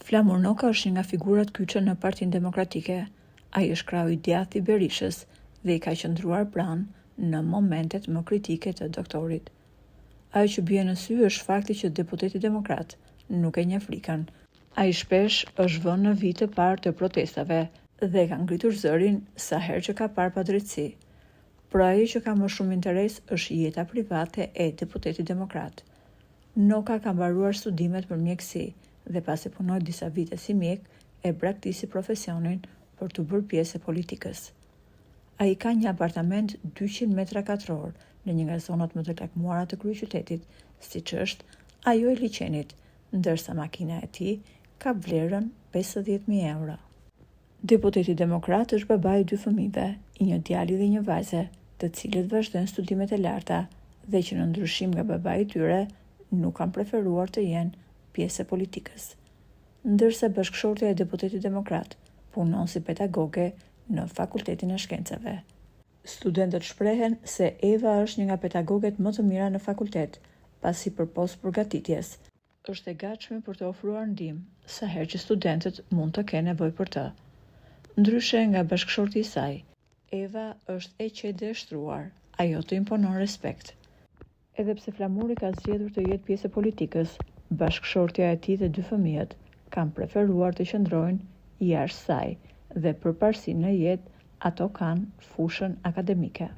Flamur Noka është një nga figurat kyçe në Partinë Demokratike. Ai është krahu i djathtë i Berishës dhe i ka qëndruar pranë në momentet më kritike të doktorit. Ajo që bie në sy është fakti që deputeti demokrat nuk e njeh frikën. Ai shpesh është vënë në vijë të parë të protestave dhe ka ngritur zërin sa herë që ka parë padrejtësi. Por ajo që ka më shumë interes është jeta private e deputetit demokrat. Noka ka mbaruar studimet për mjekësi dhe pasi punoi disa vite si mjek, e braktisi profesionin për t'u bërë pjesë e politikës. Ai ka një apartament 200 metra katror në një nga zonat më të lakmuara të kryeqytetit, siç është ajo e Liqenit, ndërsa makina e tij ka vlerën 50.000 euro. Deputeti demokrat është baba i dy fëmijëve, i një djali dhe një vajze, të cilët vazhdojnë studimet e larta dhe që në ndryshim nga babai i tyre nuk kanë preferuar të jenë pjesë e politikës. Ndërsa bashkëshortja e deputetit demokrat punon si pedagoge në Fakultetin e Shkencave. Studentët shprehen se Eva është një nga pedagoget më të mira në fakultet, pasi përpos përgatitjes, është e gatshme për të ofruar ndihmë sa herë që studentët mund të kenë nevojë për të. Ndryshe nga bashkëshorti i saj, Eva është e qetë dhe e shtruar, ajo të imponon respekt. Edhe pse Flamuri ka zgjedhur të jetë pjesë e politikës, bashkëshortja e tij dhe dy fëmijët kanë preferuar të qëndrojnë jashtë saj dhe përparësi në jetë ato kanë fushën akademike.